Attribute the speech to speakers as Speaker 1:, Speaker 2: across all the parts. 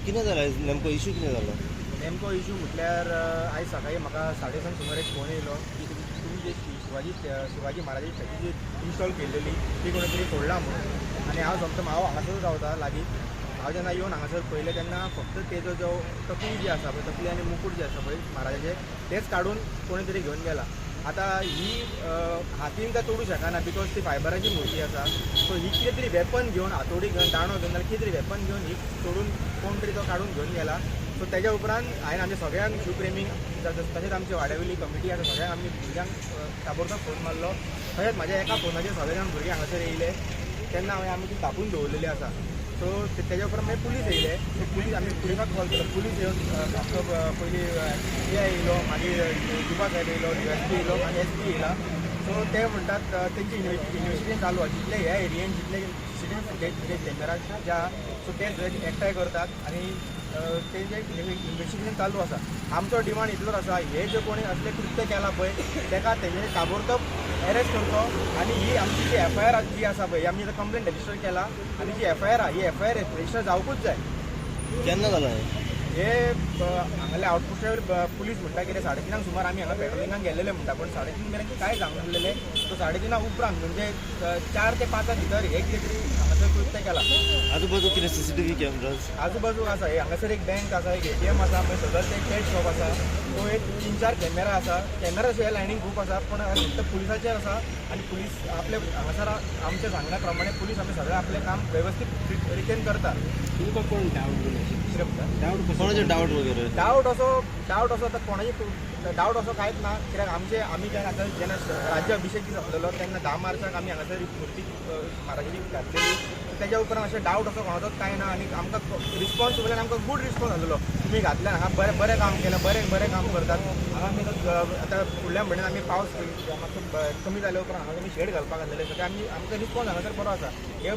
Speaker 1: कितें जालें नेमको इशू कितें जालो?
Speaker 2: नेमको इशू म्हटल्यार आयज सकाळीं म्हाका 7:30 सुमार एक फोन येयलो की तुमी जे शिवाजी शिवाजी महाराजाची स्टॅच्यू जी इन्स्टॉल केल्लेली ती कोणी तरी फोडला म्हणून. आनी हांव सोमतो हांव हांगासरूच रावता लागीं. हांव जेन्ना येवन हांगासर पळयलें तेन्ना फक्त तेजो जो तकली जी आसा पळय, तकली आनी मुकूट जे आसा पळय महाराजाचे, तेच काडून कोणी तरी घेवन गेला. आतां ही हातीन काय तोडूं शकना because ती फायबराची मुर्ती आसा. सो ही कितें तरी वेपन घेवन, हातोडी घेवन, दांडो घेवन, जाल्यार कितें तरी वेपन घेवन ही तोडून कोण तरी तो काडून घेवन गेला. सो तेज्या उपरांत हांवें आमच्या सगळ्यांक शिवप्रेमींक, तशेंच आमची वाड्यावयली कमिटी आसा सगळ्यांक आमी भुरग्यांक ताबडतोब फोन मारलो. तशेंच म्हाज्या एका फोनाचेर सगळे जाण भुरगे हांगासर येयले तेन्ना हांवें आमी ती धांपून दवरलेली आसा. सो तेज्या उपरांत मागीर पुलीस येयले. सो पुलीस आमी पुलिसाक कॉल केलो. पुलीस येवन आमचो पयलीं पी I येयलो, मागीर जुबा साहेब येयलो, एस पी येयलो आनी एस पी येयला. सो ते म्हणटात तेंची इन्वेस्टिगेशन चालू आसा. जितले ह्या एरियेन जितले सीसीटीव्ही फुटेज जे कॅमेरा जे आहा सो ते एकठांय करतात आनी तेंचे इन्वेस्टिगेशन चालू आसा. आमचो डिमांड इतलोच आसा, हे जे कोणी असले कृत्य केलां पळय तेका तेंच्यांनी ताबडतोब एरेस्ट करचो आनी ही आमची जी एफ I R G आसा पळय, आमी आतां कंप्लेन रजिस्टर केला आनी जी एफ I R आहा ही एफ I R register जावकूच जाय.
Speaker 1: केन्ना जालां हें?
Speaker 2: हे हांगाले आउटपोस्टार पुलीस म्हणटा कितें 3:30 सुमार आमी हांगा पेट्रोलिंगाक गेल्लेले म्हणटा, पूण 3:30 मेरेन कांय जावंक नासलेलें. सो 3:30 उपरांत म्हणजे 4 ते 5 भितर हे कितें तरी हांगासर कृत्य केलां.
Speaker 1: आजूबाजू कितें सीसीटीव्ही कॅमेराज?
Speaker 2: आजूबाजू आसा, हे हांगासर एक बँक आसा, एक ATM आसा, मागीर सदर एक कॅश शॉप आसा. सो एक 3-4 कॅमेरा आसा. कॅमेरा अशे लायनीक खूब आसा, पूण फक्त पुलिसाचेर आसा आनी पुलीस आपले हांगासर आमच्या सांगण्या प्रमाणे पुलीस आमी सगळें आपलें काम वेवस्थीत रितीन करता.
Speaker 3: तुमकां कोण डावट बीन अशें?
Speaker 2: कितें म्हणटा?
Speaker 3: डावट कसो?
Speaker 1: कोणाचे डावट वगैरे?
Speaker 2: डावट असो आतां कोणाचे डावट असो कांयच ना, कित्याक आमचे आमी जेन्ना आतां जेन्ना राज्य अभिशेक दीस आसलेलो तेन्ना 10 मार्चाक आमी हांगासर मुर्ती महाराजाची घातलेली. तेज्या उपरांत अशें डावट असो कोणाचोच कांय ना आनी आमकां रिस्पॉन्स वयल्यान आमकां गूड रिस्पॉन्स आसलेलो. तुमी घातल्यान हांगा बरें बरें काम केलें, बरें बरें काम करतात. हांगा आमी आतां फुडल्या म्हयन्यान आमी पावस मातसो कमी जाल्या उपरांत हांगा आमी शेड घालपाक आसलेले. सगळें आमी आमकां रिस्पॉन्स हांगासर बरो आसा. हे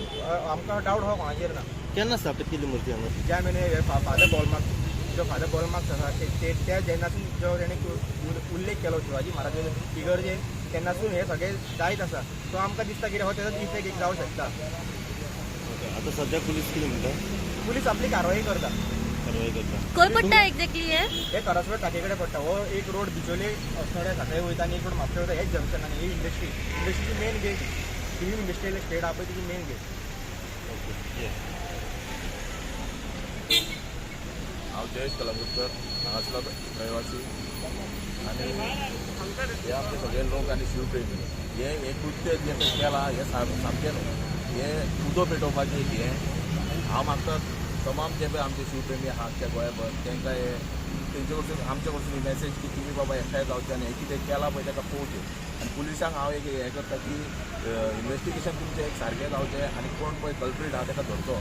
Speaker 2: आमकां डावट हो कोणाचेर ना.
Speaker 1: केन्ना स्थापीत केली मूर्ती हांगा?
Speaker 2: ज्या म्हयने फादर बॉलमार्क जो फादर बॉलमार्क्स आसा ते त्या जेन्नासून जो तेणें उल्लेख केलो शिवाजी महाराजाचे इगर्जेन तेन्नासून हे सगळें जायत आसा. सो आमकां दिसता कितें हो तेजोच इफेक्ट एक जावं शकता.
Speaker 1: आतां सद्या पुलीस कितें म्हणटा?
Speaker 2: पुलीस आपली कारवाई करता.
Speaker 1: कारवाई करता.
Speaker 4: खंय पडटा एक्झॅक्टली हे?
Speaker 2: हे करासवाडी टाके कडेन पडटा. हो एक रोड बिचोले अस्नोड्या साखळे वयता आनी एक रोड म्हापशे वयता. हेच जंक्शन आनी ही इंडस्ट्रीची main get, Thivim industrial estate आहा पळय तिची मेन गेट.
Speaker 1: ओके.
Speaker 5: हांव जयेश कलंगूटकर, हांगासलो रहिवासी आनी हे आमचे सगळे लोक आनी शिवप्रेमी हे हें कृत्य जें केलां हें सामकें न्हू, हें उजो पेटोवपाचें एक हें. हांव मागता तमाम जे पळय आमचे शिवप्रेमी आहा आख्ख्या गोंयभर तांकां हे तेंचे कडसून आमचे कडसून ही मॅसेज की तुमी बाबा एकठांय जावचे आनी हें कितें केलां पळय ताका पळोवचें. आनी पुलिसांक हांव एक हें करता की इन्वेस्टिगेशन तुमचें एक सारकें जावचें आनी कोण पळय कल्प्रीट आहा ताका धरचो.